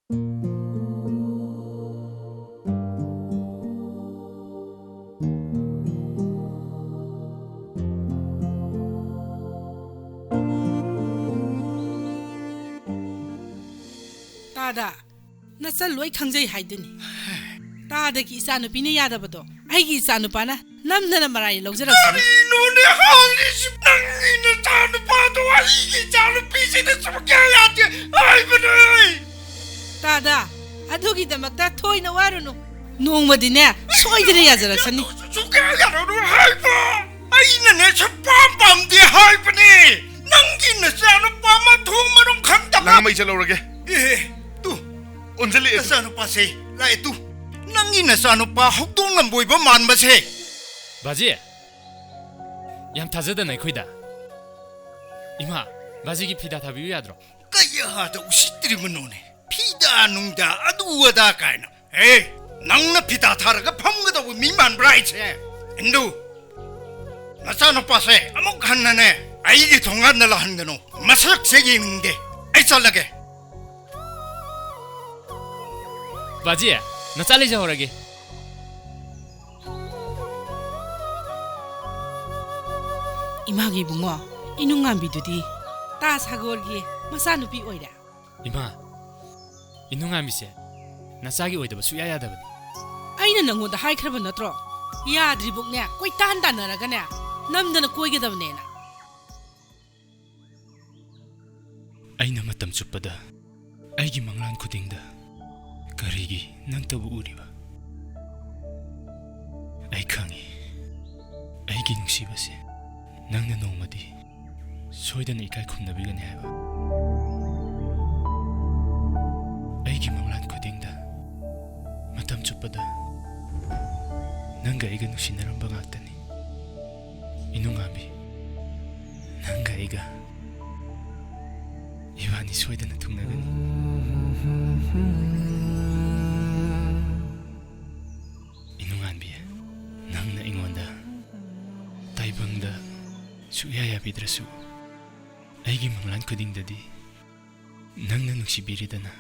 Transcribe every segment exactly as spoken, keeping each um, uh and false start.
ꯇꯥꯗ, ꯅꯆꯜ ꯂꯣꯏ ꯈꯪꯖꯩ ꯍꯥꯏꯗꯨꯅꯤ꯫ ꯇꯥꯗꯒꯤ ꯏꯆꯥꯅꯨꯄꯤꯅ ꯌꯥꯗꯕꯗꯣ ꯑꯩꯒꯤ ꯏꯆꯥꯅꯨꯄꯥꯅ ꯅꯝꯗꯅ ꯃꯔꯥꯏ ꯂꯧꯖꯔꯛꯁꯅꯤ꯫ ꯀꯔꯤꯅꯣꯅꯦ ꯍꯥꯏꯔꯤꯁꯤ? ꯅꯪꯒꯤ ꯅꯆꯥꯅꯨꯄꯥꯗꯣ ꯑꯩꯒꯤ ꯏꯆꯥꯅꯨꯄꯤꯁꯤꯅ ꯁꯨꯡꯌꯥ ꯌꯥꯗꯦ ꯍꯥꯏꯕꯅꯦ꯫ ꯇꯥꯗ, ꯑꯗꯨꯒꯤꯗꯃꯛꯇ ꯊꯣꯏꯅ ꯋꯥꯔꯨꯅꯨ꯫ ꯅꯣꯡꯃꯗꯤꯅꯦ, ꯁꯣꯏꯗꯅ ꯌꯥꯖꯔꯛꯁꯅꯤ꯫ ꯁꯨꯡꯌꯥ ꯌꯥꯔꯔꯣꯏ ꯍꯥꯏꯕ꯫ ꯑꯩꯅꯅꯦ ꯁꯨꯡꯄꯥꯝ ꯄꯥꯝꯗꯦ ꯍꯥꯏꯕꯅꯦ꯫ ꯅꯪꯒꯤ ꯅꯆꯥꯅꯨꯄꯥ ꯃꯊꯣꯡ ꯃꯔꯝ ꯈꯪꯗꯕ꯫ ꯂꯥꯡꯃꯩ ꯆꯠꯍꯧꯔꯒꯦ꯫ ꯑꯦ, ꯇꯨ꯫ ꯑꯣꯟꯁꯤꯜꯂꯛꯑꯦ꯫ ꯅꯆꯥꯅꯨꯄꯥꯁꯦ ꯂꯥꯛꯑꯦ ꯇꯨ꯫ ꯅꯪꯒꯤ ꯅꯆꯥꯅꯨꯄꯥ ꯍꯧꯗꯣꯡ ꯂꯝꯕꯣꯏꯕ ꯃꯥꯟꯕꯁꯦ꯫ ꯕꯥꯖꯤ, ꯌꯥꯝ ꯊꯥꯖꯗꯅ ꯑꯩꯈꯣꯏꯗ꯫ ꯏꯃꯥ, ꯕꯥꯖꯤꯒꯤ ꯐꯤꯗꯥ ꯊꯥꯕꯤꯌꯨ ꯌꯥꯗ꯭ꯔꯣ? ꯀꯌꯥꯗ ꯎꯁꯤꯠꯇ꯭ꯔꯤꯕꯅꯣꯅꯦ? ꯐꯤꯗꯥ ꯅꯨꯡꯗꯥ ꯑꯗꯨ ꯑꯗꯥ ꯀꯥꯏꯅ꯫ ꯑꯦ, ꯅꯪꯅ ꯐꯤꯗꯥ ꯊꯥꯔꯒ ꯐꯝꯒꯗꯧꯕ ꯃꯤ ꯃꯥꯟꯕ꯭ꯔꯥ ꯑꯩꯁꯦ? ꯏꯟꯗꯨ, ꯅꯆꯥꯅꯨꯄꯥꯁꯦ ꯑꯃꯨꯛ ꯍꯟꯅꯅꯦ ꯑꯩꯒꯤ ꯊꯣꯡꯒꯥꯟꯗ ꯂꯥꯛꯍꯟꯒꯅꯨ꯫ ꯃꯁꯛꯁꯦ ꯌꯦꯡꯅꯤꯡꯗꯦ꯫ ꯑꯩ ꯆꯠꯂꯒꯦ꯫ ꯕꯥꯖꯤ, ꯅꯆꯥ ꯂꯩꯖꯍꯧꯔꯒꯦ꯫ ꯏꯃꯥꯒꯤ ꯏꯕꯨꯡꯉꯣ, ꯏꯅꯨꯡꯉꯥꯟꯕꯤꯗꯨꯗꯤ ꯇꯥ ꯁꯥꯒꯣꯔꯒꯤ ꯃꯆꯥꯅꯨꯄꯤ ꯑꯣꯏꯔꯦ꯫ ꯏꯃꯥ, ꯏꯅꯨꯡꯉꯥꯟꯕꯤꯁꯦ ꯅꯆꯥꯒꯤ ꯑꯣꯏꯗꯕ ꯁꯨꯛꯌꯥ ꯌꯥꯗꯕꯅꯤ꯫ ꯑꯩꯅ ꯅꯪꯉꯣꯟꯗ ꯍꯥꯏꯈ꯭ꯔꯕ ꯅꯠꯇ꯭ꯔꯣ? ꯌꯥꯗ꯭ꯔꯤꯕꯨꯛꯅꯦ ꯀꯣꯏꯇꯥꯟ ꯇꯥꯟꯅꯔꯒꯅꯦ ꯅꯝꯗꯅ ꯀꯣꯏꯒꯗꯕꯅꯦꯅ꯫ ꯑꯩꯅ ꯃꯇꯝ ꯆꯨꯞꯄꯗ ꯑꯩꯒꯤ ꯃꯪꯂꯥꯟ ꯈꯨꯗꯤꯡꯗ ꯀꯔꯤꯒꯤ ꯅꯪꯇꯕꯨ ꯎꯔꯤꯕ? ꯑꯩ ꯈꯪꯏ, ꯑꯩꯒꯤ ꯅꯨꯡꯁꯤꯕꯁꯦ, ꯅꯪꯅ ꯅꯣꯡꯃꯗꯤ ꯁꯣꯏꯗꯅ ꯏꯀꯥꯏ ꯈꯨꯝꯅꯕꯤꯒꯅꯤ ꯍꯥꯏꯕ꯫ ꯑꯩꯒꯤ ꯃꯪꯂꯥꯟ ꯈꯨꯗꯤꯡꯗ, ꯃꯇꯝ ꯆꯨꯞꯄꯗ ꯅꯪꯒ ꯑꯩꯒ ꯅꯨꯡꯁꯤꯅꯔꯝꯕ ꯉꯥꯛꯇꯅꯤ꯫ ꯏꯅꯨꯡꯉꯥꯟꯕꯤ, ꯅꯪꯒ ꯑꯩꯒ ꯏꯕꯥꯅꯤ ꯁꯣꯏꯗꯅ ꯊꯨꯡꯅꯒꯅꯤ꯫ ꯏꯅꯨꯡꯉꯥꯟꯕꯤ, ꯅꯪꯅ ꯑꯩꯉꯣꯟꯗ ꯇꯥꯏꯕꯪꯗ ꯁꯨꯛꯌꯥ ꯌꯥꯕꯤꯗ꯭ꯔꯁꯨ, ꯑꯩꯒꯤ ꯃꯪꯂꯥꯟ ꯈꯨꯗꯤꯡꯗꯗꯤ ꯅꯪꯅ ꯅꯨꯡꯁꯤꯕꯤꯔꯤꯗꯅ꯫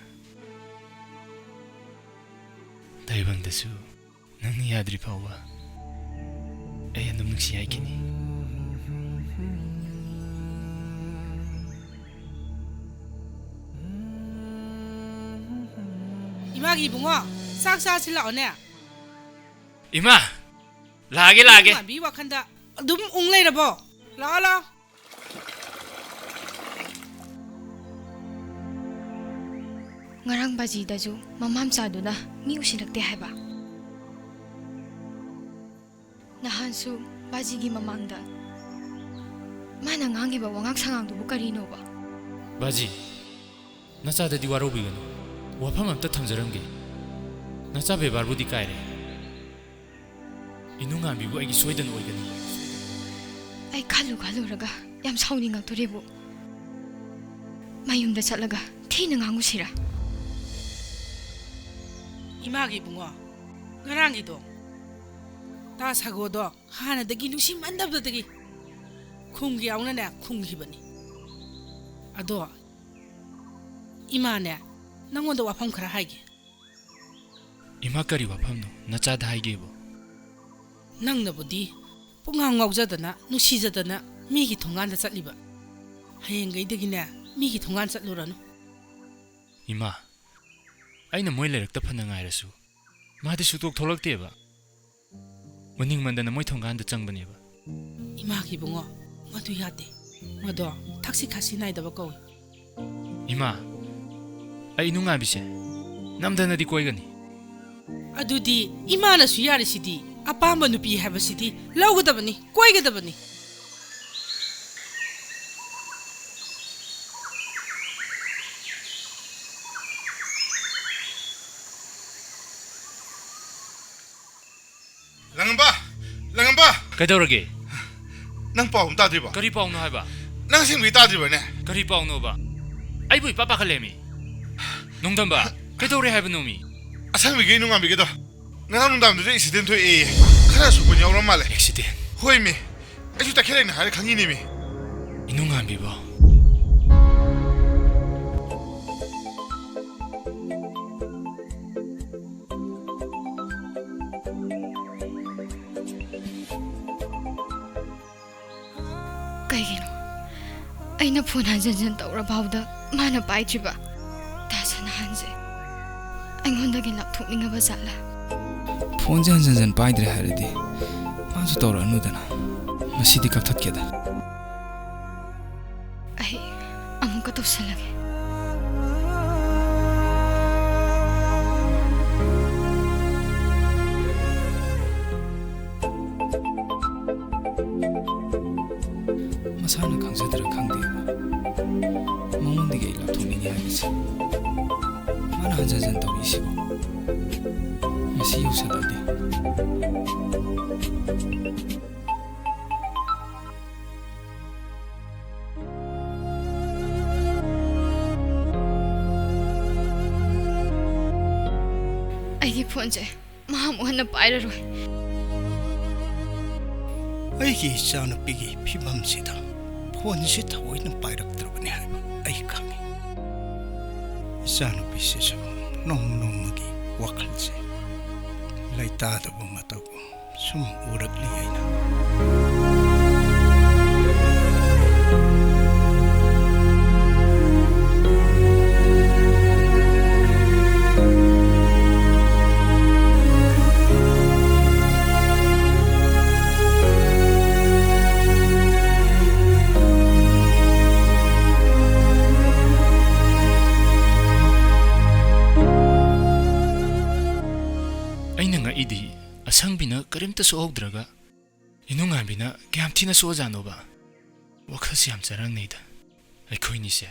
ꯇꯥꯏꯕꯪꯗꯁꯨ ꯅꯪꯅ ꯌꯥꯗ꯭ꯔꯤ ꯐꯥꯎꯕ ꯑꯩ ꯑꯗꯨꯝ ꯅꯨꯡꯁꯤ ꯍꯥꯏꯈꯤꯅꯤ꯫ ꯏꯃꯥꯒꯤ ꯏꯕꯨꯡꯉꯣ, ꯆꯥꯛ ꯆꯥꯁꯤ ꯂꯥꯛꯑꯣꯅꯦ꯫ ꯏꯃꯥ, ꯂꯥꯛꯑꯒꯦ, ꯂꯥꯛꯑꯒꯦ꯫ ꯏꯃꯥꯟꯕꯤ ꯋꯥꯈꯟꯗ ꯑꯗꯨꯝ ꯎꯪ ꯂꯩꯔꯕꯣ? ꯂꯥꯛꯑꯣ, ꯂꯥꯛꯑꯣ꯫ ꯉꯔꯥꯡ ꯕꯥꯖꯤꯗꯁꯨ ꯃꯃꯥ ꯃꯆꯥꯗꯨꯅ ꯃꯤ ꯎꯁꯤꯜꯂꯛꯇꯦ ꯍꯥꯏꯕ꯫ ꯅꯍꯥꯟꯁꯨ ꯕꯥꯖꯤꯒꯤ ꯃꯃꯥꯡꯗ ꯃꯥꯅ ꯉꯥꯡꯉꯤꯕ ꯋꯥꯉꯥꯡ ꯁꯉꯥꯡꯗꯨꯕꯨ ꯀꯔꯤꯅꯣꯕ? ꯕꯥꯖꯤ, ꯅꯆꯥꯗꯗꯤ ꯋꯥꯔꯧꯕꯤꯒꯅꯨ꯫ ꯋꯥꯐꯝ ꯑꯝꯇ ꯊꯝꯖꯔꯝꯒꯦ꯫ ꯅꯆꯥ ꯕꯦꯕꯥꯔꯕꯨꯗꯤ ꯀꯥꯏꯔꯦ꯫ ꯏꯅꯨꯡꯉꯥꯟꯕꯤꯕꯨ ꯑꯩꯒꯤ ꯁꯣꯏꯗꯅ ꯑꯣꯏꯒꯅꯤ꯫ ꯑꯩ ꯈꯜꯂꯨ ꯈꯜꯂꯨꯔꯒ ꯌꯥꯝ ꯁꯥꯎꯅꯤꯡꯉꯛꯇꯣꯔꯦꯕꯨ꯫ ꯃꯌꯨꯝꯗ ꯆꯠꯂꯒ ꯊꯤꯅ ꯉꯥꯡꯉꯨꯁꯤꯔꯥ? ꯏꯃꯥꯒꯤ ꯏꯕꯨꯡꯉꯣ, ꯉꯔꯥꯡꯒꯤꯗꯣ, ꯇꯥ ꯁꯥꯒꯣꯗꯣ ꯍꯥꯟꯅꯗꯒꯤ ꯅꯨꯡꯁꯤꯃꯟꯗꯕꯗꯒꯤ ꯈꯨꯝꯒꯦ ꯌꯥꯎꯅꯅꯦ ꯈꯨꯝꯈꯤꯕꯅꯤ꯫ ꯑꯗꯣ ꯏꯃꯥꯅꯦ, ꯅꯪꯉꯣꯟꯗ ꯋꯥꯐꯝ ꯈꯔ ꯍꯥꯏꯒꯦ꯫ ꯏꯃꯥ, ꯀꯔꯤ ꯋꯥꯐꯝꯅꯣ ꯅꯆꯥꯗ ꯍꯥꯏꯒꯦꯕꯨ? ꯅꯪꯅꯕꯨꯗꯤ ꯄꯨꯡꯉꯥꯎ ꯉꯥꯎꯖꯗꯅ, ꯅꯨꯡꯁꯤꯖꯗꯅ ꯃꯤꯒꯤ ꯊꯣꯡꯒꯥꯟꯗ ꯆꯠꯂꯤꯕ꯫ ꯍꯌꯦꯡꯈꯩꯗꯒꯤꯅꯦ, ꯃꯤꯒꯤ ꯊꯣꯡꯒꯥꯟ ꯆꯠꯂꯨꯔꯅꯨ꯫ ꯏꯃꯥ, ꯑꯩꯅ ꯃꯣꯏ ꯂꯩꯔꯛꯇ ꯐꯅ ꯉꯥꯏꯔꯁꯨ, ꯃꯥꯗꯤ ꯁꯨꯛꯊꯣꯛ ꯊꯣꯛꯂꯛꯇꯦꯕ꯫ ꯎꯅꯤꯡꯃꯟꯗꯅ ꯃꯣꯏ ꯊꯣꯡꯒꯥꯟꯗ ꯆꯪꯕꯅꯦꯕ꯫ ꯏꯃꯥꯒꯤ ꯏꯕꯨꯡꯉꯣ, ꯃꯗꯨ ꯌꯥꯗꯦ꯫ ꯃꯗꯣ ꯊꯛꯁꯤ ꯈꯥꯁꯤ ꯅꯥꯏꯗꯕ ꯀꯧꯏ꯫ ꯏꯃꯥ, ꯑꯩ ꯅꯨꯡꯉꯥꯏꯕꯤꯁꯦ ꯅꯝꯗꯅꯗꯤ ꯀꯣꯏꯒꯅꯤ꯫ ꯑꯗꯨꯗꯤ ꯏꯃꯥꯅꯁꯨ ꯌꯥꯔꯤꯁꯤꯗꯤ, ꯑꯄꯥꯝꯕ ꯅꯨꯄꯤ ꯍꯥꯏꯕꯁꯤꯗꯤ ꯂꯧꯒꯗꯕꯅꯤ, ꯀꯣꯏꯒꯗꯕꯅꯤ꯫ ꯂꯪꯉꯝꯕ! ꯂꯪꯉꯝꯕ! ꯀꯩꯗꯧꯔꯒꯦ? ꯅꯪ ꯄꯥꯎ ꯑꯃ ꯇꯥꯗ꯭ꯔꯤꯕꯣ? ꯀꯔꯤ ꯄꯥꯎꯅꯣ ꯍꯥꯏꯕ? ꯅꯪ ꯑꯁꯦꯡꯕꯒꯤ ꯇꯥꯗ꯭ꯔꯤꯕꯅꯦ? ꯀꯔꯤ ꯄꯥꯎꯅꯣꯕ? ꯑꯩꯕꯨ ꯏꯄꯥ ꯄꯥꯈꯠꯂꯦꯃꯤ꯫ ꯅꯣꯡꯗꯝꯕ, ꯀꯩꯗꯧꯔꯦ ꯍꯥꯏꯕꯅꯣꯃꯤ? ꯑꯁꯪꯕꯤꯒꯤ ꯅꯨꯡꯉꯥꯟꯕꯤꯒꯤꯗꯣ ꯉꯔꯥꯡ ꯅꯨꯡꯗꯥꯡꯗꯨꯗ ꯑꯦꯛꯁꯤꯗꯦꯟ ꯊꯣꯛꯑꯦꯌꯦ꯫ ꯈꯔ ꯁꯣꯛꯄ ꯌꯥꯎꯔ ꯃꯥꯜꯂꯦ꯫ ꯑꯦꯛꯁꯤꯗꯦꯟ? ꯍꯣꯏꯃꯤ꯫ ꯑꯩꯁꯨ ꯇꯈꯦꯜ ꯂꯩꯅ ꯍꯥꯏꯔ ꯈꯪꯉꯤꯅꯦꯃꯤ꯫ ꯏꯅꯨꯡꯉꯥꯟꯕꯤꯕꯣ? ꯀꯩꯒꯤꯅꯣ? ꯑꯩꯅ ꯐꯣꯟ ꯍꯟꯖꯟ ꯍꯟꯖꯟ ꯇꯧꯔꯐꯥꯎꯗ ꯃꯥꯅ ꯄꯥꯏꯗ꯭ꯔꯤꯕ꯫ ꯇꯥ ꯁꯅꯥꯍꯟꯁꯦ ꯑꯩꯉꯣꯟꯗꯒꯤ ꯂꯥꯞꯊꯣꯛꯅꯤꯡꯉꯕ ꯖꯥꯠꯂꯥ? ꯐꯣꯟꯁꯦ ꯍꯟꯖꯟ ꯍꯟꯖꯟ ꯄꯥꯏꯗ꯭ꯔꯦ ꯍꯥꯏꯔꯗꯤ ꯃꯥꯁꯨ ꯇꯧꯔꯛꯑꯅꯨꯗꯅ꯫ ꯉꯁꯤꯗꯤ ꯀꯛꯊꯠꯀꯦꯗ꯫ ꯑꯩ ꯑꯃꯨꯛꯀ ꯇꯧꯁꯜꯂꯒꯦ꯫ ꯃꯁꯥꯅ ꯈꯪꯖꯗ꯭ꯔꯥ ꯈꯪꯗꯦꯕ, ꯃꯉꯣꯟꯗꯒꯤ ꯑꯩ ꯂꯥꯞꯊꯣꯛꯅꯤꯡꯉꯦ ꯍꯥꯏꯕꯁꯦ꯫ ꯃꯥꯅ ꯍꯟꯖꯟ ꯍꯟꯖꯟ ꯇꯧꯔꯤꯁꯤꯕꯨ꯫ ꯉꯁꯤ ꯌꯧꯁꯜꯂꯛꯑꯗꯤ꯫ ꯑꯩꯒꯤ ꯐꯣꯟꯁꯦ ꯃꯥ ꯑꯃꯨꯛ ꯍꯟꯅ ꯄꯥꯏꯔꯔꯣꯏ꯫ ꯑꯩꯒꯤ ꯏꯆꯥꯅꯨꯄꯤꯒꯤ ꯐꯤꯕꯝꯁꯤꯗ ꯐꯣꯟꯁꯤ ꯊꯑꯣꯏꯅ ꯄꯥꯏꯔꯛꯇ꯭ꯔꯕꯅꯤ ꯍꯥꯏꯕ ꯑꯩ ꯈꯪꯏ꯫ ꯏꯆꯥꯅꯨꯄꯤꯁꯤꯁꯨ ꯅꯣꯡꯃ ꯅꯣꯡꯃꯒꯤ ꯋꯥꯈꯜꯁꯦ ꯂꯩꯇꯥꯗꯕ ꯃꯇꯧ ꯁꯨꯝ ꯎꯔꯛꯂꯤ ꯑꯩꯅ꯫ ꯑꯩꯅ ꯉꯛꯏꯗꯤ, ꯑꯁꯪꯕꯤꯅ ꯀꯔꯤꯝꯇ ꯁꯣꯛꯍꯧꯗ꯭ꯔꯒ ꯏꯅꯨꯡꯉꯥꯟꯕꯤꯅ ꯀꯌꯥꯝ ꯊꯤꯅ ꯁꯣꯛꯑꯖꯥꯠꯅꯣꯕ? ꯋꯥꯈꯜꯁꯤ ꯌꯥꯝ ꯆꯔꯥꯡꯅꯩꯗ꯫ ꯑꯩꯈꯣꯏꯅꯤꯁꯦ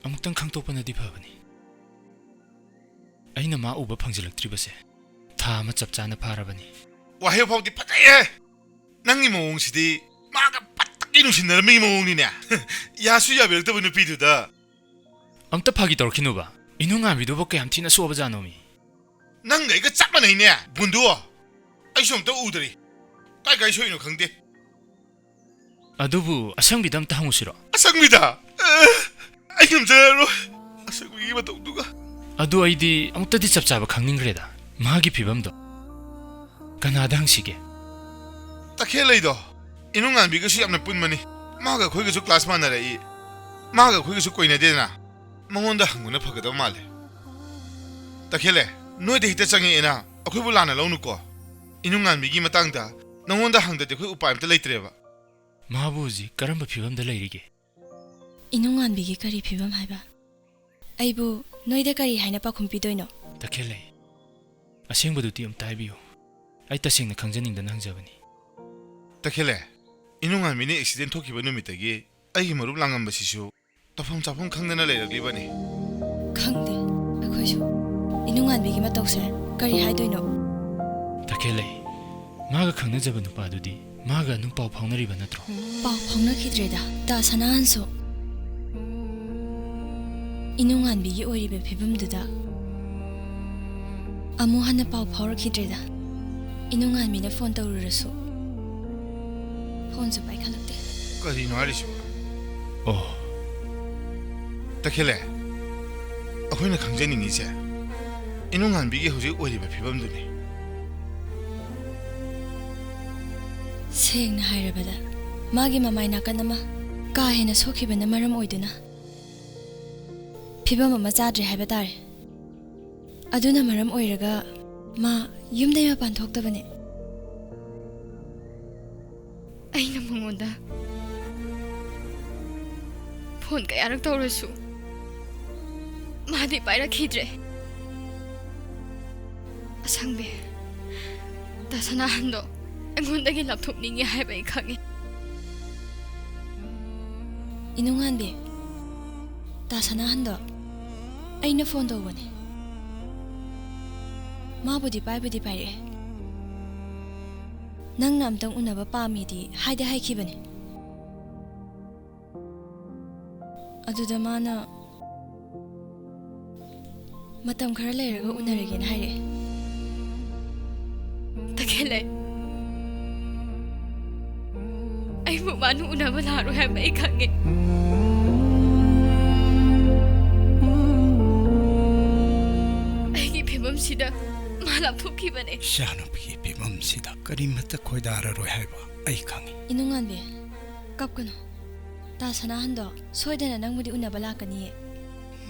ꯑꯃꯨꯛꯇꯪ ꯈꯪꯗꯣꯛꯄꯅꯗꯤ ꯐꯕꯅꯤ꯫ ꯑꯩꯅ ꯃꯥ ꯎꯕ ꯐꯪꯖꯤꯜꯂꯛꯇ꯭ꯔꯤꯕꯁꯦ ꯊꯥ ꯑꯃ ꯆꯞ ꯆꯥꯅ ꯐꯥꯔꯕꯅꯤ꯫ ꯋꯥꯍꯩ ꯐꯥꯎꯗꯤ ꯐꯖꯩꯍꯦ! ꯅꯪꯒꯤ ꯃꯑꯣꯡꯁꯤꯗꯤ ꯃꯥꯒ ꯄꯠꯇꯒꯤ ꯅꯨꯡꯁꯤꯅꯔꯝꯃꯤꯒꯤ ꯃꯑꯣꯡꯅꯤꯅꯦ꯫ ꯌꯥꯁꯨ ꯌꯥꯕꯤꯔꯛꯇꯕ ꯅꯨꯄꯤꯗꯨꯗ꯫ ꯑꯝꯇ ꯐꯥꯒꯤ ꯇꯧꯔꯛꯈꯤꯅꯨꯕ꯫ ꯏꯅꯨꯡꯉꯥꯟꯕꯤꯗꯨꯕꯨ ꯀꯌꯥꯝ ꯊꯤꯅ ꯁꯣꯛꯑꯕꯖꯥꯠꯅꯣꯃꯤ? ꯅꯪꯒ ꯑꯩꯒ ꯆꯞ ꯃꯥꯟꯅꯩꯅꯦ, ꯕꯨꯟꯗꯨ꯫ ꯑꯩꯁꯨ ꯑꯝꯇ ꯎꯗ꯭ꯔꯤ꯫ ꯀꯥꯏ ꯀꯥꯏ ꯁꯣꯛꯏꯅꯣ ꯈꯪꯗꯦ꯫ ꯑꯗꯨꯕꯨ ꯑꯁꯪꯕꯤꯗ ꯑꯝꯇ ꯍꯪꯉꯨꯁꯤꯔꯣ? ꯑꯁꯪꯕꯤꯗ? ꯑꯦ, ꯑꯩ ꯉꯝꯖꯔꯔꯣꯏ꯫ ꯑꯁꯪꯕꯤꯒꯤ ꯃꯇꯧꯗꯨꯒ꯫ ꯑꯗꯨ ꯑꯩꯗꯤ ꯑꯃꯨꯛꯇꯗꯤ ꯆꯞ ꯆꯥꯕ ꯈꯪꯅꯤꯡꯈ꯭ꯔꯦꯗ, ꯃꯥꯒꯤ ꯐꯤꯕꯝꯗꯣ꯫ ꯀꯅꯥꯗ ꯍꯪꯁꯤꯒꯦ? ꯇꯈꯦꯜꯂꯩꯗꯣ, ꯏꯅꯨꯡꯉꯥꯟꯕꯤꯒꯁꯨ ꯌꯥꯝꯅ ꯄꯨꯟꯕꯅꯤ꯫ ꯃꯥꯒ ꯑꯩꯈꯣꯏꯒꯁꯨ ꯀ꯭ꯂꯥꯁ ꯃꯥꯟꯅꯔꯛꯏ, ꯃꯥꯒ ꯑꯩꯈꯣꯏꯒꯁꯨ ꯀꯣꯏꯅꯗꯦꯗꯅ꯫ ꯃꯉꯣꯟꯗ ꯍꯪꯕꯅ ꯐꯒꯗꯕ ꯃꯥꯜꯂꯦ꯫ ꯇꯈꯦꯜꯂꯦ, ꯅꯣꯏꯗ ꯍꯦꯛꯇ ꯆꯪꯉꯛꯑꯦꯅ ꯑꯩꯈꯣꯏꯕꯨ ꯂꯥꯟꯅ ꯂꯧꯅꯨꯀꯣ꯫ ꯏꯅꯨꯡꯉꯥꯟꯕꯤꯒꯤ ꯃꯇꯥꯡꯗ ꯅꯉꯣꯟꯗ ꯍꯪꯗꯗꯤ ꯑꯩꯈꯣꯏ ꯎꯄꯥꯏ ꯑꯝꯇ ꯂꯩꯇ꯭ꯔꯦꯕ꯫ ꯃꯥꯕꯨ ꯍꯧꯖꯤꯛ ꯀꯔꯝꯕ ꯐꯤꯕꯝꯗ ꯂꯩꯔꯤꯒꯦ? ꯏꯅꯨꯡꯉꯥꯟꯕꯤꯒꯤ ꯀꯔꯤ ꯐꯤꯕꯝ ꯍꯥꯏꯕ? ꯑꯩꯕꯨ ꯅꯣꯏꯗ ꯀꯔꯤ ꯍꯥꯏꯅ ꯄꯥꯎꯈꯨꯝ ꯄꯤꯗꯣꯏꯅꯣ? ꯇꯈꯦꯜꯂꯩ, ꯑꯁꯦꯡꯕꯗꯨꯗꯤ ꯑꯝꯇ ꯍꯥꯏꯕꯤꯌꯨ꯫ ꯑꯩ ꯇꯁꯦꯡꯅ ꯈꯪꯖꯅꯤꯡꯗꯅ ꯍꯪꯖꯕꯅꯤ꯫ ꯇꯈꯦꯜꯂꯦ, ꯏꯅꯨꯡꯉꯥꯟꯕꯤꯅ ꯑꯦꯛꯁꯤꯗꯦꯟ ꯊꯣꯛꯈꯤꯕ ꯅꯨꯃꯤꯠꯇꯒꯤ ꯑꯩꯒꯤ ꯃꯔꯨꯞ ꯂꯥꯡꯉꯝꯕꯁꯤꯁꯨ ꯇꯧꯐꯝ ꯆꯥꯐꯝ ꯈꯪꯗꯅ ꯂꯩꯔꯛꯂꯤꯕꯅꯤ꯫ ꯈꯪꯗꯦ, ꯑꯩꯈꯣꯏꯁꯨ꯫ ꯏꯅꯨꯡꯉꯥꯟꯕꯤꯒꯤ ꯃꯇꯧꯁꯦ ꯀꯔꯤ ꯍꯥꯏꯗꯣꯏꯅꯣ? ꯇꯈꯦꯜꯂꯩ, ꯃꯥꯒ ꯈꯪꯅꯖꯕ ꯅꯨꯄꯥꯗꯨꯗꯤ ꯃꯥꯒ ꯑꯗꯨꯝ ꯄꯥꯎ ꯐꯥꯎꯅꯔꯤꯕ ꯅꯠꯇ꯭ꯔꯣ? ꯄꯥꯎ ꯐꯥꯎꯅꯈꯤꯗ꯭ꯔꯦꯗ, ꯇꯥ ꯁꯅꯥꯍꯟꯁꯨ꯫ ꯏꯅꯨꯡꯉꯥꯟꯕꯤꯒꯤ ꯑꯣꯏꯔꯤꯕ ꯐꯤꯕꯝꯗꯨꯗ ꯑꯃꯨꯛ ꯍꯟꯅ ꯄꯥꯎ ꯐꯥꯎꯔꯛꯈꯤꯗ꯭ꯔꯦꯗ꯫ ꯏꯅꯨꯡꯉꯥꯟꯕꯤꯅ ꯐꯣꯟ ꯇꯧꯔꯨꯔꯁꯨ ꯐꯣꯟꯁꯨ ꯄꯥꯏꯈꯠꯂꯛꯇꯦ꯫ ꯀꯔꯤꯅꯣ ꯍꯥꯏꯔꯤꯁꯤꯕꯣ? ꯑꯣ꯫ ꯇꯈꯦꯜꯂꯦ, ꯑꯩꯈꯣꯏꯅ ꯈꯪꯖꯅꯤꯡꯉꯤꯁꯦ ꯏꯅꯨꯡꯉꯥꯟꯕꯤꯒꯤ ꯍꯧꯖꯤꯛ ꯑꯣꯏꯔꯤꯕ ꯐꯤꯕꯝꯗꯨꯅꯤ꯫ ꯁꯦꯡꯅ ꯍꯥꯏꯔꯕꯗ, ꯃꯥꯒꯤ ꯃꯃꯥꯏ ꯅꯥꯀꯟ ꯑꯃ ꯀꯥ ꯍꯦꯟꯅ ꯁꯣꯛꯈꯤꯕꯅ ꯃꯔꯝ ꯑꯣꯏꯗꯨꯅ ꯐꯤꯕꯝ ꯑꯃ ꯆꯥꯗ꯭ꯔꯦ ꯍꯥꯏꯕ ꯇꯥꯔꯦ꯫ ꯑꯗꯨꯅ ꯃꯔꯝ ꯑꯣꯏꯔꯒ ꯃꯥ ꯌꯨꯝꯗꯩ ꯃꯄꯥꯟ ꯊꯣꯛꯇꯕꯅꯦ꯫ ꯑꯩꯅ ꯃꯉꯣꯟꯗ ꯐꯣꯟ ꯀꯌꯥꯔꯛ ꯇꯧꯔꯁꯨ ꯃꯥꯗꯤ ꯄꯥꯏꯔꯛꯈꯤꯗ꯭ꯔꯦ꯫ ꯑꯁꯪꯕꯤ, ꯇꯥ ꯁꯅꯥꯍꯟꯗꯣ ꯑꯩꯉꯣꯟꯗꯒꯤ ꯂꯥꯞꯊꯣꯛꯅꯤꯡꯉꯤ ꯍꯥꯏꯕ ꯑꯩ ꯈꯪꯉꯤ꯫ ꯏꯅꯨꯡꯉꯥꯟꯕꯤ, ꯇꯥ ꯁꯅꯥꯍꯟꯗꯣ ꯑꯩꯅ ꯐꯣꯟ ꯇꯧꯕꯅꯦ꯫ ꯃꯥꯕꯨꯗꯤ ꯄꯥꯏꯕꯨꯗꯤ ꯄꯥꯏꯔꯛꯑꯦ꯫ ꯅꯪꯅ ꯑꯝꯇꯪ ꯎꯅꯕ ꯄꯥꯝꯃꯤꯗꯤ ꯍꯥꯏꯗꯤ ꯍꯥꯏꯈꯤꯕꯅꯦ꯫ ꯑꯗꯨꯗ ꯃꯥꯅ ꯃꯇꯝ ꯈꯔ ꯂꯩꯔꯒ ꯎꯅꯔꯒꯦꯅ ꯍꯥꯏꯔꯛꯑꯦ꯫ ꯇꯈꯦꯜꯂꯩ, ꯑꯩꯕꯨ ꯃꯥꯅ ꯎꯅꯕ ꯂꯥꯛꯑꯔꯣꯏ ꯍꯥꯏꯕ ꯑꯩ ꯈꯪꯉꯦ꯫ ꯑꯩꯒꯤ ꯐꯤꯕꯝꯁꯤꯗ ꯃꯥ ꯂꯥꯞꯊꯣꯛꯈꯤꯕꯅꯦ꯫ ꯏꯆꯥꯅꯨꯄꯤꯒꯤ ꯐꯤꯕꯝꯁꯤꯗ ꯀꯔꯤꯃꯠꯇ ꯈꯣꯏꯗꯥꯔꯔꯣꯏ ꯍꯥꯏꯕ ꯑꯩ ꯈꯪꯉꯤ꯫ ꯏꯅꯨꯡꯉꯥꯟꯕꯤ, ꯀꯞꯀꯅꯨ꯫ ꯇꯥ ꯁꯅꯥꯍꯟꯗꯣ ꯁꯣꯏꯗꯅ ꯅꯪꯕꯨꯗꯤ ꯎꯅꯕ ꯂꯥꯛꯀꯅꯤꯌꯦ꯫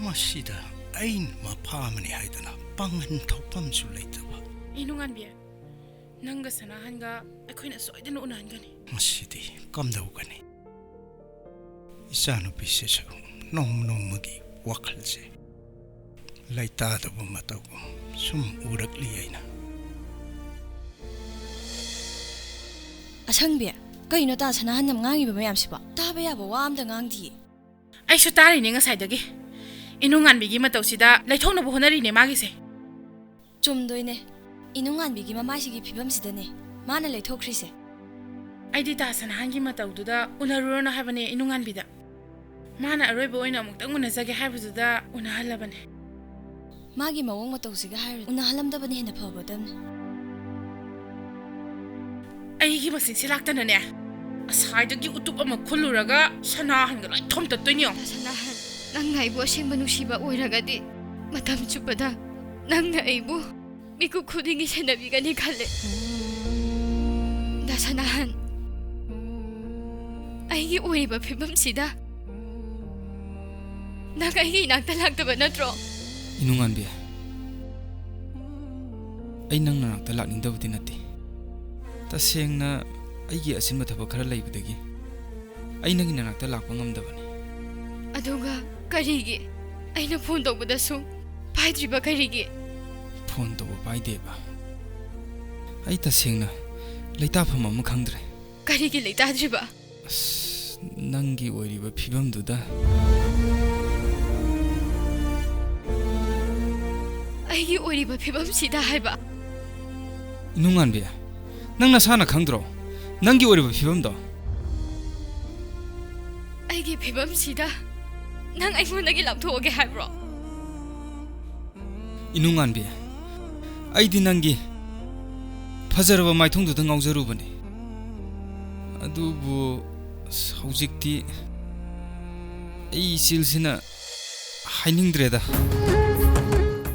ꯃꯁꯤꯗ ꯑꯩꯅ ꯃꯄꯥ ꯑꯃꯅꯤ ꯍꯥꯏꯗꯅ ꯄꯥꯡꯒꯟ ꯊꯣꯛꯐꯝꯁꯨ ꯂꯩꯇꯕ꯫ ꯏꯅꯨꯡꯉꯥꯟꯕꯤ, ꯅꯪꯒ ꯁꯅꯥꯍꯟꯒ ꯑꯩꯈꯣꯏꯅ ꯁꯣꯏꯗꯅ ꯎꯅꯍꯟꯒꯅꯤ꯫ ꯃꯁꯤꯗꯤ ꯀꯝꯗꯧꯒꯅꯤ? ꯏꯆꯥꯅꯨꯄꯤꯁꯤꯁꯨ ꯅꯣꯡꯃ ꯅꯣꯡꯃꯒꯤ ꯋꯥꯈꯜꯁꯦ ꯂꯩꯇꯥꯗꯕ ꯃꯇꯧꯒꯨꯝ ꯁꯨꯝ ꯎꯔꯛꯂꯤ ꯑꯩꯅ꯫ ꯑꯁꯪꯕꯤ, ꯀꯩꯅꯣ ꯇꯥ ꯁꯅꯥꯍꯟꯅ ꯉꯥꯡꯉꯤꯕ ꯃꯌꯥꯝꯁꯤꯕꯣ? ꯇꯥꯕ ꯌꯥꯕ ꯋꯥ ꯑꯝꯇ ꯉꯥꯡꯗꯤꯌꯦ꯫ ꯑꯩꯁꯨ ꯇꯥꯔꯤꯅꯦ ꯉꯁꯥꯏꯗꯒꯤ꯫ ꯏꯅꯨꯡꯉꯥꯟꯕꯤꯒꯤ ꯃꯇꯧꯁꯤꯗ ꯂꯩꯊꯣꯛꯅꯕ ꯍꯣꯠꯅꯔꯤꯅꯦ ꯃꯥꯒꯤꯁꯦ꯫ ꯆꯨꯝꯗꯣꯏꯅꯦ꯫ ꯏꯅꯨꯡꯉꯥꯟꯕꯤꯒꯤ ꯃꯃꯥꯏꯁꯤꯒꯤ ꯐꯤꯕꯝꯁꯤꯗꯅꯦ ꯃꯥꯅ ꯂꯩꯊꯣꯛꯈ꯭ꯔꯤꯁꯦ꯫ ꯑꯩꯗꯤ ꯇꯥ ꯁꯅꯥꯍꯟꯒꯤ ꯃꯇꯧꯗꯨꯗ ꯎꯅꯔꯨꯔꯅꯨ ꯍꯥꯏꯕꯅꯦ ꯏꯅꯨꯡꯉꯥꯟꯕꯤꯗ꯫ ꯃꯥꯅ ꯑꯔꯣꯏꯕ ꯑꯣꯏꯅ ꯑꯃꯨꯛꯇꯪ ꯎꯅꯖꯒꯦ ꯍꯥꯏꯕꯗꯨꯗ ꯎꯅꯍꯜꯂꯕꯅꯦ꯫ ꯃꯥꯒꯤ ꯃꯑꯣꯡ ꯃꯇꯧꯁꯤꯒ ꯍꯥꯏꯔꯨꯔꯗꯤ ꯎꯅꯍꯜꯂꯝꯗꯕꯅ ꯍꯦꯟꯅ ꯐꯒꯗꯕꯅꯤ꯫ ꯑꯩꯒꯤ ꯃꯆꯤꯟꯁꯦ ꯂꯥꯛꯇꯅꯅꯦ, ꯉꯁꯥꯏꯗꯒꯤ ꯎꯇꯨꯞ ꯑꯃ ꯈꯨꯜꯂꯨꯔꯒ ꯁꯅꯥꯍꯟꯒ ꯂꯣꯏ ꯊꯣꯝꯇꯠꯇꯣꯏꯅꯤ ꯌꯦꯡꯉꯣ꯫ ꯇꯥ ꯁꯅꯥꯍꯟ, ꯅꯪꯅ ꯑꯩꯕꯨ ꯑꯁꯦꯡꯕ ꯅꯨꯡꯁꯤꯕ ꯑꯣꯏꯔꯒꯗꯤ ꯃꯇꯝ ꯆꯨꯞꯄꯗ ꯅꯪꯅ ꯑꯩꯕꯨ ꯃꯤꯀꯨꯞ ꯈꯨꯗꯤꯡꯒꯤ ꯁꯦꯟꯅꯕꯤꯒꯅꯤ ꯈꯜꯂꯦ꯫ ꯇꯥ ꯁꯅꯥꯍꯟ, ꯑꯩꯒꯤ ꯑꯣꯏꯔꯤꯕ ꯐꯤꯕꯝꯁꯤꯗ ꯅꯪ ꯑꯩꯒꯤ ꯏꯅꯥꯛꯇ ꯂꯥꯛꯇꯕ ꯅꯠꯇ꯭ꯔꯣ? ꯏꯅꯨꯡꯉꯥꯟꯕꯤ, ꯑꯩ ꯅꯪ ꯅꯅꯥꯛꯇ ꯂꯥꯛꯅꯤꯡꯗꯕꯗꯤ ꯅꯠꯇꯦ꯫ ꯇꯁꯦꯡꯅ ꯑꯩꯒꯤ ꯑꯆꯤꯟꯕ ꯊꯕꯛ ꯈꯔ ꯂꯩꯕꯗꯒꯤ ꯑꯩ ꯅꯪꯒꯤ ꯅꯅꯥꯛꯇ ꯂꯥꯛꯄ ꯉꯝꯗꯕꯅꯤ꯫ ꯑꯗꯨꯒ ꯀꯔꯤꯒꯤ ꯑꯩꯅ ꯐꯣꯟ ꯇꯧꯕꯗꯁꯨ ꯄꯥꯏꯗ꯭ꯔꯤꯕ ꯀꯔꯤꯒꯤ? ꯐꯣꯟ ꯇꯧꯕ ꯄꯥꯏꯗꯦꯕ꯫ ꯑꯩ ꯇꯁꯦꯡꯅ ꯂꯩꯇꯥꯐꯝ ꯑꯃ ꯈꯪꯗ꯭ꯔꯦ꯫ ꯀꯔꯤꯒꯤ ꯂꯩꯇꯥꯗ꯭ꯔꯤꯕ? ꯑꯁ, ꯅꯪꯒꯤ ꯑꯣꯏꯔꯤꯕ ꯐꯤꯕꯝꯗꯨꯗ꯫ ꯑꯩꯒꯤ ꯑꯣꯏꯔꯤꯕ ꯐꯤꯕꯝꯁꯤꯗ ꯍꯥꯏꯕ? ꯏꯅꯨꯡꯉꯥꯟꯕꯤ, ꯅꯪ ꯅꯁꯥꯅ ꯈꯪꯗ꯭ꯔꯣ ꯅꯪꯒꯤ ꯑꯣꯏꯔꯤꯕ ꯐꯤꯕꯝꯗꯣ? ꯑꯩꯒꯤ ꯐꯤꯕꯝꯁꯤꯗ ꯅꯪ ꯑꯩꯉꯣꯟꯗꯒꯤ ꯂꯥꯞꯊꯣꯛꯑꯒꯦ ꯍꯥꯏꯕ꯭ꯔꯣ? ꯏꯅꯨꯡꯉꯥꯟꯕꯤ, ꯑꯩꯗꯤ ꯅꯪꯒꯤ ꯐꯖꯔꯕ ꯃꯥꯏꯊꯣꯡꯗꯨꯗ ꯉꯥꯎꯖꯔꯨꯕꯅꯤ꯫ ꯑꯗꯨꯕꯨ ꯑꯁ, ꯍꯧꯖꯤꯛꯇꯤ ꯑꯩ ꯏꯆꯤꯜꯁꯤꯅ ꯍꯥꯏꯅꯤꯡꯗ꯭ꯔꯦꯗ꯫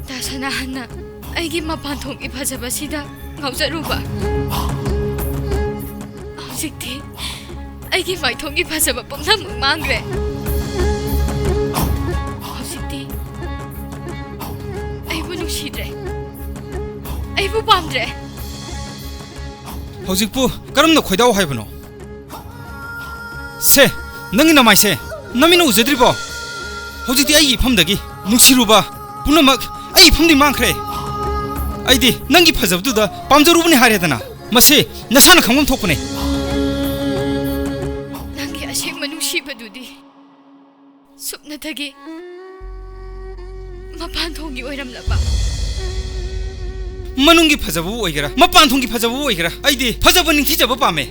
ꯇꯥ ꯁꯅꯥꯍꯟꯅ ꯑꯩꯒꯤ ꯃꯄꯥꯟ ꯊꯣꯡꯒꯤ ꯐꯖꯕꯁꯤꯗ ꯉꯥꯎꯖꯔꯨꯕ꯫ ꯍꯧꯖꯤꯛꯇꯤ ꯑꯩꯒꯤ ꯃꯥꯏꯊꯣꯡꯒꯤ ꯐꯖꯕ ꯄꯨꯝꯅꯃꯛ ꯃꯥꯡꯈ꯭ꯔꯦ꯫ ꯍꯧꯖꯤꯛꯇꯤ ꯑꯩꯕꯨ ꯅꯨꯡꯁꯤꯗ꯭ꯔꯦ, ꯑꯩꯕꯨ ꯄꯥꯝꯗ꯭ꯔꯦ꯫ ꯍꯧꯖꯤꯛꯄꯨ ꯀꯔꯝꯅ ꯈꯣꯏꯗꯥꯎ ꯍꯥꯏꯕꯅꯣ? ꯁꯦ, ꯅꯪꯒꯤ ꯅꯃꯥꯏꯁꯦ ꯅꯃꯤꯠꯅ ꯎꯖꯗ꯭ꯔꯤꯕꯣ? ꯍꯧꯖꯤꯛꯇꯤ ꯑꯩꯒꯤ ꯏꯐꯝꯗꯒꯤ ꯅꯨꯡꯁꯤꯔꯨꯕ ꯄꯨꯝꯅꯃꯛ ꯑꯩ ꯏꯐꯝꯗꯤ ꯃꯥꯡꯈ꯭ꯔꯦ꯫ ꯑꯩꯗꯤ ꯅꯪꯒꯤ ꯐꯖꯕꯗꯨꯗ ꯄꯥꯝꯖꯔꯨꯕꯅꯤ ꯍꯥꯏꯔꯦꯗꯅ꯫ ꯃꯁꯤ ꯅꯁꯥꯅ ꯈꯪꯐꯝ ꯊꯣꯛꯄꯅꯦ꯫ ꯅꯪꯒꯤ ꯑꯁꯦꯡꯕ ꯅꯨꯡꯁꯤꯕꯗꯨꯗꯤ ꯁꯨꯞꯅꯇꯒꯤ ꯃꯄꯥꯟ ꯊꯣꯡꯒꯤ ꯑꯣꯏꯔꯝꯂꯕ? ꯃꯅꯨꯡꯒꯤ ꯐꯖꯕꯕꯨ ꯑꯣꯏꯒꯦꯔꯥ, ꯃꯄꯥꯟ ꯊꯣꯡꯒꯤ ꯐꯖꯕꯕꯨ ꯑꯣꯏꯒꯦꯔꯥ, ꯑꯩꯗꯤ ꯐꯖꯕ ꯅꯤꯡꯊꯤꯖꯕ ꯄꯥꯝꯃꯦ꯫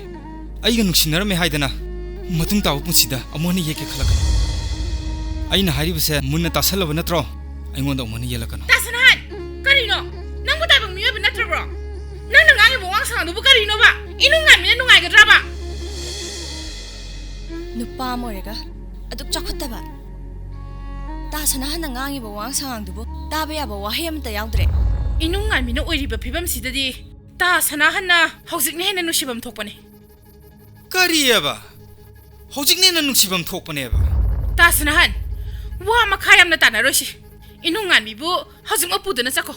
ꯑꯩꯒ ꯅꯨꯡꯁꯤꯅꯔꯝꯃꯦ ꯍꯥꯏꯗꯅ ꯃꯇꯨꯡ ꯇꯥꯕ ꯄꯨꯟꯁꯤꯗ ꯑꯃꯨꯛ ꯍꯟꯅ ꯌꯦꯛꯀꯦ ꯈꯜꯂꯛꯀꯅꯨ꯫ ꯑꯩꯅ ꯍꯥꯏꯔꯤꯕꯁꯦ ꯃꯨꯟꯅ ꯇꯥꯁꯜꯂꯕ ꯅꯠꯇ꯭ꯔꯣ? ꯑꯩꯉꯣꯟꯗ ꯑꯃꯨꯛ ꯍꯟꯅ ꯌꯦꯜꯂꯛꯀꯅꯨ꯫ ꯇꯥꯁꯅꯍꯥꯟ, ꯀꯔꯤꯅꯣ? ꯅꯪꯕꯨ ꯇꯥꯏꯕꯪ ꯃꯤꯑꯣꯏꯕ ꯅꯠꯇ꯭ꯔꯕ꯭ꯔꯣ? ꯅꯪꯅ ꯉꯥꯡꯉꯤꯕ ꯋꯥꯉꯥꯡ ꯁꯉꯥꯡꯗꯨꯕꯨ ꯀꯔꯤꯅꯣꯕ? ꯏꯅꯨꯡ ꯉꯥꯟꯃꯤꯅ ꯅꯨꯡꯉꯥꯏꯒꯗ꯭ꯔꯕ? ꯅꯨꯄꯥ ꯑꯃ ꯑꯣꯏꯔꯒ ꯑꯗꯨꯛ ꯆꯥꯎꯈꯠꯇꯕ꯫ ꯇꯥ ꯁꯅꯥꯍꯟꯅ ꯉꯥꯡꯉꯤꯕ ꯋꯥꯉꯥꯡ ꯁꯉꯥꯡꯗꯨꯕꯨ ꯇꯥꯕ ꯌꯥꯕ ꯋꯥꯍꯩ ꯑꯃꯠꯇ ꯌꯥꯎꯗ꯭ꯔꯦ꯫ ꯏꯅꯨꯡ ꯉꯥꯟꯃꯤꯅ ꯑꯣꯏꯔꯤꯕ ꯐꯤꯕꯝꯁꯤꯗꯗꯤ ꯇꯥ ꯁꯅꯥꯍꯟꯅ ꯍꯧꯖꯤꯛꯅ ꯍꯦꯟꯅ ꯅꯨꯡꯁꯤꯐꯝ ꯊꯣꯛꯄꯅꯦ꯫ ꯀꯔꯤꯑꯕ? ꯍꯧꯖꯤꯛꯅ ꯍꯦꯟꯅ ꯅꯨꯡꯁꯤꯐꯝ ꯊꯣꯛꯄꯅꯦꯕ? ꯇꯥ ꯁꯅꯥꯍꯟ, ꯋꯥ ꯃꯈꯥ ꯌꯥꯝꯅ ꯇꯥꯟꯅꯔꯣꯏꯁꯤ꯫ ꯏꯅꯨꯡ ꯉꯥꯟꯃꯤꯕꯨ ꯍꯧꯖꯤꯛꯃꯛ ꯄꯨꯗꯨꯅ ꯆꯠꯈꯣ꯫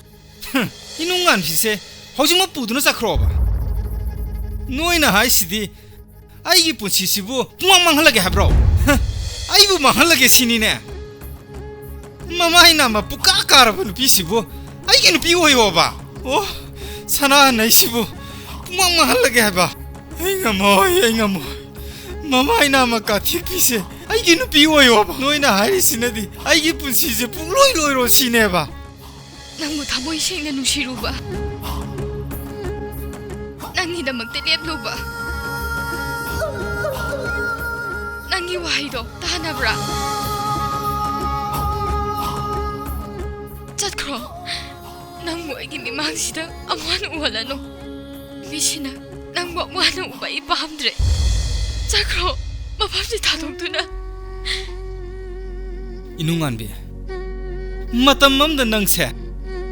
ꯍꯝ, ꯏꯅꯨꯡ ꯉꯥꯟꯃꯤꯁꯦ ꯍꯧꯖꯤꯛꯃꯛ ꯄꯨꯗꯨꯅ ꯆꯠꯈ꯭ꯔꯣꯕ? ꯅꯣꯏꯅ ꯍꯥꯏꯁꯤꯗꯤ ꯑꯩꯒꯤ ꯄꯨꯟꯁꯤꯁꯤꯕꯨ ꯄꯨꯡꯃꯥꯡ ꯃꯥꯡꯍꯜꯂꯒꯦ ꯍꯥꯏꯕ꯭ꯔꯣ? ꯍ, ꯑꯩꯕꯨ ꯃꯥꯡꯍꯜꯂꯒꯦ ꯁꯤꯅꯤꯅꯦ? ꯃꯃꯥꯏ ꯅꯥꯝꯃ ꯄꯨꯀꯥ ꯀꯥꯔꯕ ꯅꯨꯄꯤꯁꯤꯕꯨ ꯑꯩꯒꯤ ꯅꯨꯄꯤ ꯑꯣꯏꯌꯣꯕ? ꯑꯣ, ꯁꯅꯥ ꯅꯩꯁꯤꯕꯨ ꯄꯨꯡꯃꯥꯡ ꯃꯥꯡꯍꯜꯂꯒꯦ ꯍꯥꯏꯕ? ꯑꯩ ꯉꯝꯃꯣꯏ, ꯑꯩ ꯉꯝꯃꯣꯏ꯫ ꯃꯃꯥꯏ ꯅꯥꯝꯃ ꯀꯥꯊꯦꯛꯄꯤꯁꯦ ꯑꯩꯒꯤ ꯅꯨꯄꯤ ꯑꯣꯏꯌꯣꯕ? ꯅꯣꯏꯅ ꯍꯥꯏꯔꯤꯁꯤꯅꯗꯤ ꯑꯩꯒꯤ ꯄꯨꯟꯁꯤꯁꯦ ꯄꯨꯡꯂꯣꯏ ꯂꯣꯏꯔꯣ ꯁꯤꯅꯦꯕ? ꯅꯪꯕꯨ ꯊꯃꯣꯏ ꯁꯦꯡꯅ ꯅꯨꯡꯁꯤꯔꯨꯕ, ꯅꯪꯒꯤꯗꯃꯛꯇ ꯂꯦꯞꯂꯨꯕ, ꯅꯪꯒꯤ ꯋꯥꯍꯩꯗꯣ ꯇꯥꯅꯕ꯭ꯔꯥ? ꯆꯠꯈ꯭ꯔꯣ꯫ ꯅꯪꯕꯨ ꯑꯩꯒꯤ ꯃꯤꯃꯥꯡꯁꯤꯗ ꯑꯃꯨꯛ ꯍꯟꯅ ꯎꯍꯜꯂꯅꯨ꯫ ꯃꯤꯁꯤꯅ ꯅꯪꯕꯨ ꯑꯃꯨꯛ ꯍꯟꯅ ꯎꯕ ꯑꯩ ꯄꯥꯝꯗ꯭ꯔꯦ꯫ ꯆꯠꯈ꯭ꯔꯣ, ꯃꯐꯝꯁꯤ ꯊꯥꯗꯣꯛꯇꯨꯅ꯫ ꯏꯅꯨꯡꯉꯥꯟꯕꯤ, ꯃꯇꯝ ꯑꯃꯗ ꯅꯪꯁꯦ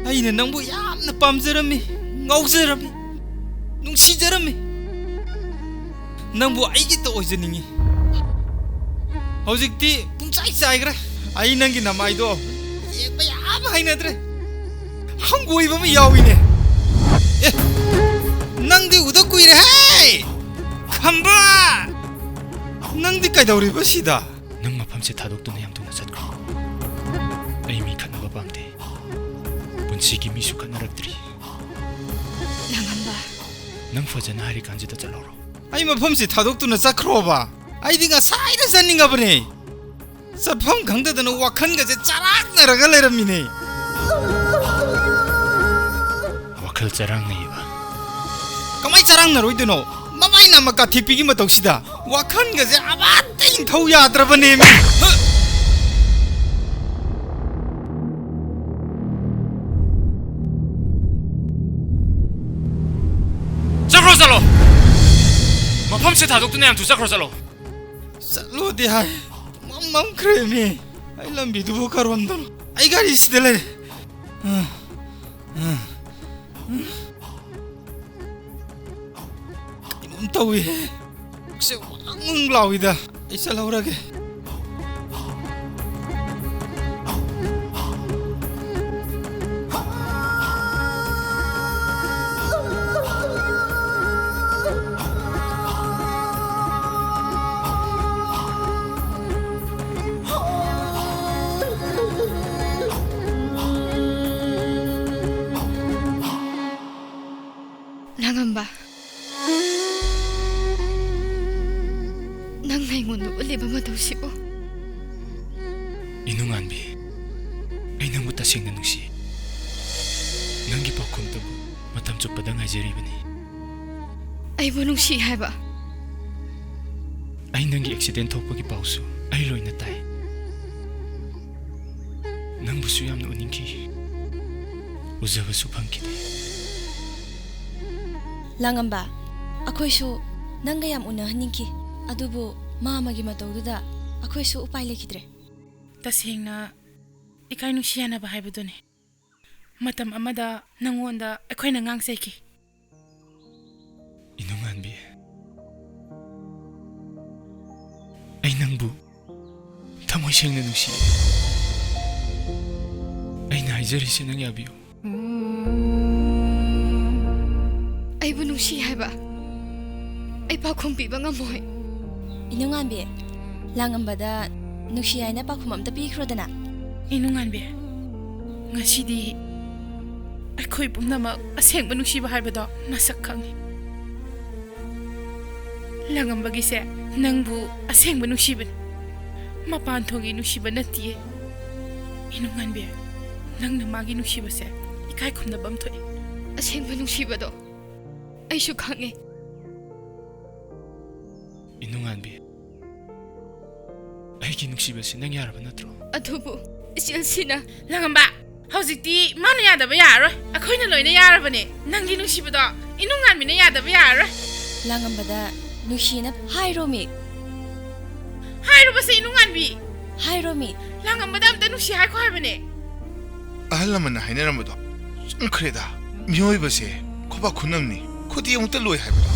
ꯑꯩꯅ ꯅꯪꯕꯨ ꯌꯥꯝꯅ ꯄꯥꯝꯖꯔꯝꯃꯤ, ꯉꯥꯎꯖꯔꯝꯃꯤ, ꯅꯨꯡꯁꯤꯖꯔꯝꯃꯤ꯫ ꯅꯪꯕꯨ ꯑꯩꯒꯤꯇ ꯑꯣꯏꯖꯅꯤꯡꯉꯤ꯫ ꯍꯧꯖꯤꯛꯇꯤ ꯄꯨꯡꯆꯥꯏ ꯆꯥꯏꯈ꯭ꯔꯦ꯫ ꯑꯩ ꯅꯪꯒꯤ ꯅꯃꯥꯏꯗꯣ ꯌꯦꯡꯕ ꯌꯥꯝ ꯍꯩꯅꯗ꯭ꯔꯦ꯫ ꯍꯪꯒꯣꯏꯕ ꯑꯃ ꯌꯥꯎꯏꯅꯦ꯫ ꯑꯦ, ꯅꯪꯗꯤ ꯎꯗ ꯀꯨꯏꯔꯦꯍꯦ꯫ ꯈꯝꯕ! ꯅꯪꯗꯤ ꯀꯩꯗꯧꯔꯤꯕ ꯁꯤꯗ? ꯅꯪ ꯃꯐꯝꯁꯦ ꯊꯥꯗꯣꯛꯇꯨꯅ ꯌꯥꯝ ꯊꯨꯅ ꯆꯠꯈ꯭ꯔꯣ꯫ ꯑꯩ ꯃꯤ ꯈꯠꯅꯕ ꯄꯥꯝꯗꯦ꯫ ꯄꯨꯟꯁꯤꯒꯤ ꯃꯤꯁꯨ ꯈꯠꯅꯔꯛꯇ꯭ꯔꯤ꯫ ꯂꯥꯡꯉꯝꯕ꯫ ꯅꯪ ꯐꯖꯅ ꯍꯥꯏꯔꯤꯀꯥꯟꯁꯤꯗ ꯆꯠꯍꯧꯔꯣ꯫ ꯑꯩ ꯃꯐꯝꯁꯤ ꯊꯥꯗꯣꯛꯇꯨꯅ ꯆꯠꯈ꯭ꯔꯣꯕ? ꯑꯩꯗꯤ ꯉꯁꯥꯏꯅ ꯆꯠꯅꯤꯡꯉꯕꯅꯦ꯫ ꯆꯠꯐꯝ ꯈꯪꯗꯗꯅ ꯋꯥꯈꯜꯒꯁꯦ ꯆꯔꯥꯡꯅꯔꯒ ꯂꯩꯔꯝꯃꯤꯅꯦ꯫ ꯋꯥꯈꯜ ꯆꯔꯥꯡꯅꯩꯌꯦꯕ꯫ ꯀꯃꯥꯏ ꯆꯔꯥꯡꯅꯔꯣꯏꯗꯣꯏꯅꯣ? ꯃꯃꯥꯏ ꯅꯥꯝꯃ ꯀꯥꯊꯦꯛꯄꯤꯒꯤ ꯃꯇꯧꯁꯤꯗ ꯋꯥꯈꯜꯒꯁꯦ ꯑꯃꯠꯇ ꯏꯪꯊꯧ ꯌꯥꯗ꯭ꯔꯕꯅꯦꯃꯤ꯫ ꯆꯠꯈ꯭ꯔꯣ, ꯆꯠꯂꯣ꯫ ꯃꯐꯝꯁꯦ ꯊꯥꯗꯣꯛꯇꯨꯅ ꯌꯥꯝ ꯊꯨ ꯆꯠꯈ꯭ꯔꯣ, ꯆꯠꯂꯣ꯫ ꯆꯠꯂꯣꯗꯤ ꯍꯥꯏ꯫ ꯄꯨꯡꯃꯝ ꯃꯝꯈ꯭ꯔꯦꯃꯤ꯫ ꯑꯩ ꯂꯝꯕꯤꯗꯨꯕꯨ ꯀꯔꯣꯝꯗꯅꯣ? ꯑꯩ ꯒꯥꯔꯤꯁꯤꯗ ꯂꯩꯔꯦ꯫ ꯑ, ꯑ, ꯑ꯫ ꯀꯩꯅꯣꯝ ꯇꯧꯏꯍꯦ꯫ ꯄꯨꯛꯁꯦ ꯋꯥꯡ ꯋꯥꯡ ꯂꯥꯎꯏꯗ꯫ ꯑꯩ ꯆꯠꯍꯧꯔꯒꯦ꯫ ꯂꯥꯡꯉꯝꯕ, ꯅꯪꯅ ꯑꯩꯉꯣꯟꯗ ꯎꯠꯂꯤꯕ ꯃꯇꯧꯁꯤꯕꯨ꯫ ꯏꯅꯨꯉꯥꯟꯕꯤ, ꯑꯩ ꯅꯪꯕꯨ ꯇꯁꯦꯡꯅ ꯅꯨꯡꯁꯤ꯫ ꯅꯪꯒꯤ ꯄꯥꯎꯈꯨꯝꯇꯕꯨ ꯃꯇꯝ ꯆꯨꯞꯄꯗ ꯉꯥꯏꯖꯔꯤꯕꯅꯤ꯫ ꯑꯩꯕꯨ ꯅꯨꯡꯁꯤ ꯍꯥꯏꯕ? ꯑꯩ ꯅꯪꯒꯤ ꯑꯦꯛꯁꯤꯗꯦꯟ ꯊꯣꯛꯄꯒꯤ ꯄꯥꯎꯁꯨ ꯑꯩ ꯂꯣꯏꯅ ꯇꯥꯏ꯫ ꯅꯪꯕꯨꯁꯨ ꯌꯥꯝꯅ ꯎꯅꯤꯡꯈꯤ, ꯎꯖꯕꯁꯨ ꯐꯪꯈꯤꯗꯦ꯫ ꯂꯥꯡꯉꯝꯕ, ꯑꯩꯈꯣꯏꯁꯨ ꯅꯪꯒ ꯌꯥꯝ ꯎꯅꯍꯟꯅꯤꯡꯈꯤ, ꯑꯗꯨꯕꯨ ꯃꯥ ꯑꯃꯒꯤ ꯃꯇꯧꯗꯨꯗ ꯑꯩꯈꯣꯏꯁꯨ ꯎꯄꯥꯏ ꯂꯩꯈꯤꯗ꯭ꯔꯦ꯫ ꯇꯁꯦꯡꯅ ꯏꯀꯥꯏ ꯅꯨꯡꯁꯤ ꯌꯥꯅꯕ ꯍꯥꯏꯕꯗꯨꯅꯤ꯫ ꯃꯇꯝ ꯑꯃꯗ ꯅꯪꯉꯣꯟꯗ ꯑꯩꯈꯣꯏꯅ ꯉꯥꯡ ꯁꯩꯈꯤ꯫ ꯏꯅꯨꯡꯉꯥꯟꯕꯤ, ꯑꯩ ꯅꯪꯕꯨ ꯊꯃꯣꯏ ꯁꯦꯡꯅ ꯅꯨꯡꯁꯤ꯫ ꯑꯩꯅ ꯍꯥꯏꯖꯔꯤꯁꯦ ꯅꯪ ꯌꯥꯕꯤꯌꯨ꯫ ꯑꯩꯕꯨ ꯅꯨꯡꯁꯤ ꯍꯥꯏꯕ ꯑꯩ ꯄꯥꯎꯈꯨꯝ ꯄꯤꯕ ꯉꯝꯃꯣꯏ꯫ ꯏꯅꯨꯡꯉꯥꯟꯕꯤ, ꯂꯥꯡꯉꯝꯕꯗ ꯅꯨꯡꯁꯤ ꯍꯥꯏꯅ ꯄꯥꯎꯈꯨꯝ ꯑꯝꯇ ꯄꯤꯈ꯭ꯔꯣꯗꯅ꯫ ꯏꯅꯨꯡꯉꯥꯟꯕꯤ, ꯉꯁꯤꯗꯤ ꯑꯩꯈꯣꯏ ꯄꯨꯝꯅꯃꯛ ꯑꯁꯦꯡꯕ ꯅꯨꯡꯁꯤꯕ ꯍꯥꯏꯕꯗꯣ ꯃꯁꯛ ꯈꯪꯉꯤ꯫ ꯂꯥꯡꯉꯝꯕꯒꯤꯁꯦ ꯅꯪꯕꯨ ꯑꯁꯦꯡꯕ ꯅꯨꯡꯁꯤꯕꯅꯤ, ꯃꯄꯥꯟ ꯊꯣꯡꯒꯤ ꯅꯨꯡꯁꯤꯕ ꯅꯠꯇꯤꯌꯦ꯫ ꯏꯅꯨꯡꯉꯥꯟꯕꯤ, ꯅꯪꯅ ꯃꯥꯒꯤ ꯅꯨꯡꯁꯤꯕꯁꯦ ꯏꯀꯥꯏ ꯈꯨꯝꯅꯕ ꯑꯃ ꯊꯣꯛꯑꯦ꯫ ꯑꯁꯦꯡꯕ ꯅꯨꯡꯁꯤꯕꯗꯣ ꯑꯩꯁꯨ ꯈꯪꯉꯦ꯫ ꯏꯅꯨꯡꯉꯥꯟꯕꯤ, ꯑꯩꯒꯤ ꯅꯨꯡꯁꯤꯕꯁꯤ ꯅꯪ ꯌꯥꯔꯕ ꯅꯠꯇ꯭ꯔꯣ? ꯑꯗꯨꯕꯨ ꯏꯆꯦꯜꯁꯤꯅ꯫ ꯂꯥꯡꯉꯝꯕ, ꯍꯧꯖꯤꯛꯇꯤ ꯃꯥꯅ ꯌꯥꯗꯕ ꯌꯥꯔꯔꯣꯏ, ꯑꯩꯈꯣꯏꯅ ꯂꯣꯏꯅ ꯌꯥꯔꯕꯅꯦ꯫ ꯅꯪꯒꯤ ꯅꯨꯡꯁꯤꯕꯗꯣ ꯏꯅꯨꯡꯉꯥꯟꯕꯤꯅ ꯌꯥꯗꯕ ꯌꯥꯔꯔꯣꯏ꯫ ꯂꯥꯡꯉꯝꯕꯗ ꯅꯨꯡꯁꯤꯅ ꯍꯥꯏꯔꯣꯃꯤ꯫ ꯍꯥꯏꯔꯨꯕꯁꯦ ꯏꯅꯨꯡꯉꯥꯟꯕꯤ꯫ ꯍꯥꯏꯔꯣꯃꯤ꯫ ꯂꯥꯡꯉꯝꯕꯗ ꯑꯝꯇ ꯅꯨꯡꯁꯤ ꯍꯥꯏꯈꯣ ꯍꯥꯏꯕꯅꯦ꯫ ꯑꯍꯜ ꯂꯃꯟꯅ ꯍꯥꯏꯅꯔꯝꯕꯗꯣ ꯆꯨꯝꯈ꯭ꯔꯦꯗ꯫ ꯃꯤꯑꯣꯏꯕꯁꯦ ꯈꯨꯕꯥꯛ ꯈꯨꯅꯝꯅꯤ, ꯈꯨꯗꯤ ꯑꯃꯨꯛꯇ ꯂꯣꯏ ꯍꯥꯏꯕꯗꯣ꯫